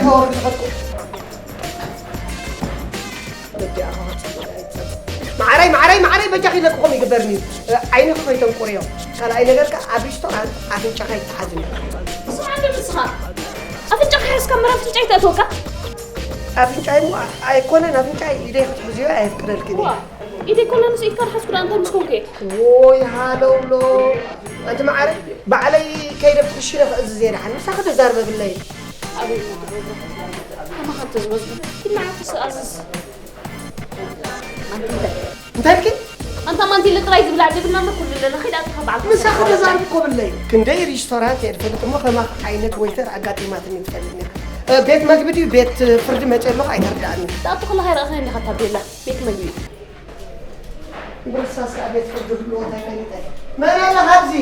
ከወርድ ዝኸድኩ። በጃ ኣኻ ክጽብቕ ኣይጸብቕ። መዓረይ፣ መዓረይ፣ መዓረይ፣ በጃኺ ለቅኹም ይግበርኒ እዩ። ዓይንኺ ከይተንቁርዮ። ካልኣይ ነገር ከኣ ኣብ ሪስቶራንት ኣፍንጫኻ ይተሓዝኒ። ስማዕ እንዶ ንስኻ። ኣፍንጫኻ ሒዝካ እምበር ኣፍንጫይ ተእትወካ? ኣፍንጫይ እሞ ኣይኮነን፣ ኣፍንጫይ ኢደይ ክትሕዝዮ ኣየፍቅደልክን እዩ። ዋ፣ ኢደይ ኮላ ንሱ ኢድካ ዝሓዝኩ ደኣ እንታይ ምስ ኮንኩ እየ? ወይ ሃለውሎ። ኣንቲ መዓረይ፣ ባዕለይ ከይደ ብክሽነ ክእዝዝ እየ ደሓን። ንሳኺ ተዛርበብለይ። ኣቤት ሞት ጎብሮ። ከማኻ እንተዝበዝሑ። ኪድ ንዓኺ ስኣዝዝ። ኣንቲ እንታይ? እንታይ ኢልኪ? ኣንታ ማንቲለ ጥራይ ዝብላዕ ዘይብልና እምበር ኩሉ ኣለና። ኸይድ ኣቲኻ በዓል ምሳኺ ተዛርብ እኮ ብለይ። ክንደይ ሪስቶራንት እየ ዝፈልጥ እሞ ከማኺ ዓይነት ወይተር ኣጋጢማትኒ ትፈልጥኒ። እ፣ ቤት መግቢ ድዩ ቤት ፍርዲ መፅእ ኣለኹ ኣይተርድኣኒ። ትኣቱ ከለኻ ኣይረኣኽን እንዲኻ እታ ቤላ ቤት መግቢ። ብርሳስ ከኣ ቤት ፍርዲ ህልዎ እንታይ ፈሊጠ? መን ኣለ ካብዚ?